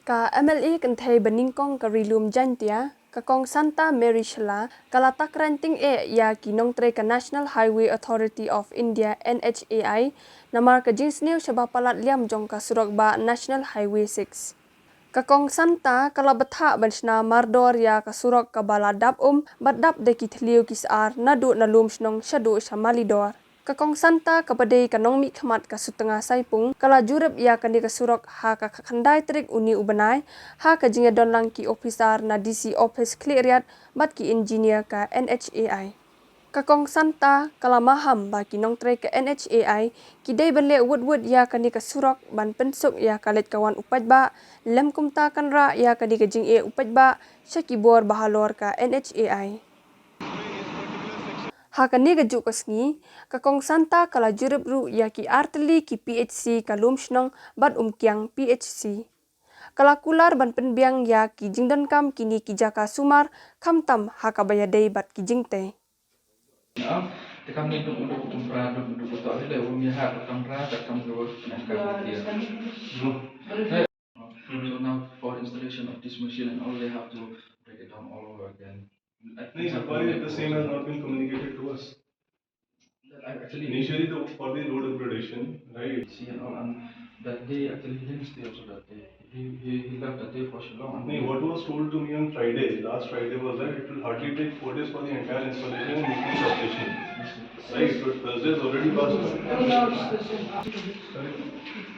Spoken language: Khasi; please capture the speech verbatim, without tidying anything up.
Ka M L A kynthei ba nyngkong ka Ri-lum Jaintia, ka Kong Santa Mary Shylla, ka la takren tyngeh ïa ki nongtrei ka National Highway Authority of India, N H A I, namar ka jingsniew shaba palat liam jong ka surok bah National Highway six. Ka Kong Santa ka la bthah ban shna mardor ïa ka surok kaba la dap um bad dap da ki thliew ki sar naduh na Lumshnong shaduh sha Malidor. Ka Kong Santa kaba dei ka nongmihkhmat ka Sutnga Saipung ka la jurip ïa kane ka surok ha ka khyndai tarik une u bnai, ha ka jingïadonlang ki ophisar na D C Office Khliehriat bad ki engineer ka N H A I. Ka Kong Santa ka la maham ba ki nongtrei ka N H A I ki dei ban leh wut wut ïa kane ka surok ban pynsuk ïa ka leit ka wan u paidbah, lem kumta kan rah ïa kane ka jingeh u paidbah sha ki bor ba halor ka N H A I. Ha kane ka juh ka sngi, ka Kong Santa ka la jurip ruh ïa ki artylli ki P H C ka Lumshnong bad Umkiang P H C. Ka la kular ban pynbiang ïa ki jingdonkam kine ki jaka sumar, khamtam ha kaba ïadei bad ki jingtei. Te kam ni duk duk kum pra duk duk to le umi ha kam pra kam duk na kam dia. So now for installation of this machine and all, they have to break it down all over again. Why the same has not been communicated to us? Actually, Initially, the, for the road upgradation, right? See and all, and that day actually he didn't stay also that day. He, he, he left that day for Shillong. And No, what was told to me on Friday, last Friday, was that it will hardly take four days for the entire installation and maintenance operation. Right, but Thursday is already passed. Correct.